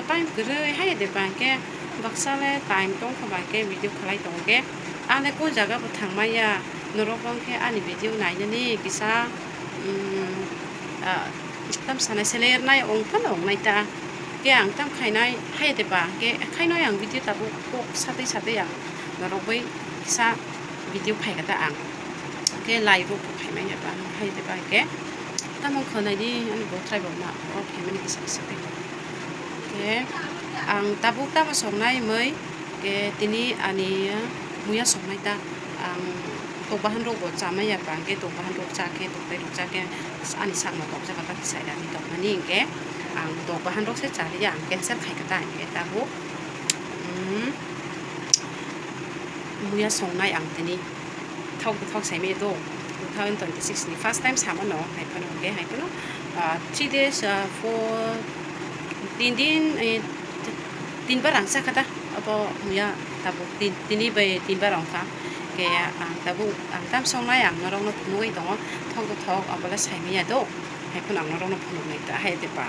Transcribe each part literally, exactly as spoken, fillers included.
Time kwrwi hai de ba hwnkhe baksa le time tongkha ba hwnkhe video khlai tongo khe. Ang le koi jaga bo thangmaya norok bo hwnkhe ani video nainani kisa, um, ah, tam sanai se ler nai ong phano ong nai ta. Khe ang tam khainai hai de ba hwnkhe khainai ang video tabuk kok satwi satwi ang norok bai kisa video phai kha ta ang. Khe live o khaimani ba hai de ba khe tamo khwnai di ani bo try bo ma o khaimani kisa kisa khe. Khe ang tabuk tamo songnai mui khe tini ani muya songnai ta ang tok bahan rok bo chamai ya ba khe tok bahan rok cha khe tok tei rok cha khe ani sak no tok jaga ta kisa ani tok mani hingkhe ang tok bahan rok se cha ya ang cancel khai kha ta hingkhe tabuk. Hmm. Muya songnai ang tini thok thok saimaya do two thousand twenty-six ni first time samano hai phano hwnkhe hai phano, ah, three days, ah, four tin din, eh, tin bar ang chakha ta abo muya tabuk tin tini bai tin bar wngkha. Hwnkhe ang tabuk ang tam songnai ang norokno phunugwi tongo thok do thok abole saimaya do hai phano ang norokno phunugnai ta hai de ba.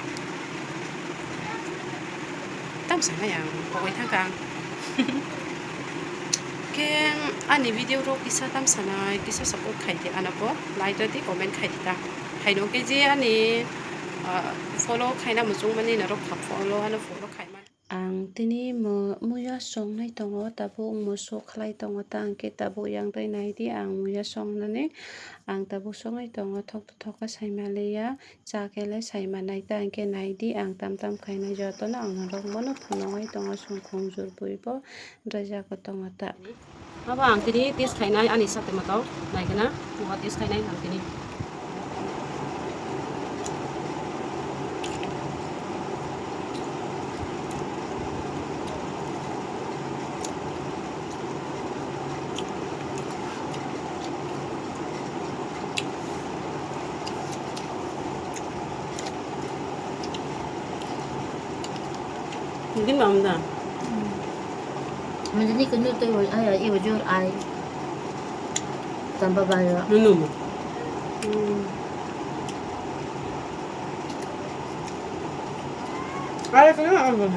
Tam sanai ang pogwi thangkha ang. Khe ani video rok kisa tam sanai kisa support khai di ano bo like rw di comment khai di ta. Haino khe je ani, ah, follow khaina muchung mani norok kha follow ano follow khai man. Ang tini mo-, muya songnai tongo tabuk musu khlai tongo ta hwnkhe tabuk yang twi nai di ang muya songnani ang tabuk songnai tongo thok to thok khe saimaliya. Cha khe le sai manai ta hwnkhe nai di ang tam tam khainai jotono ang norok bono phunugwi tongo songkhong jor bui bo rwjak tongo ta. Abo ang tini test khainai ani sakhe moto nai gana bo test khainai ang tini. Mungkin bang da. Mungkin ni kenu tu ai ai wajur ai. Tambah bayar. Nunu. Hmm. Ai kena ang bang.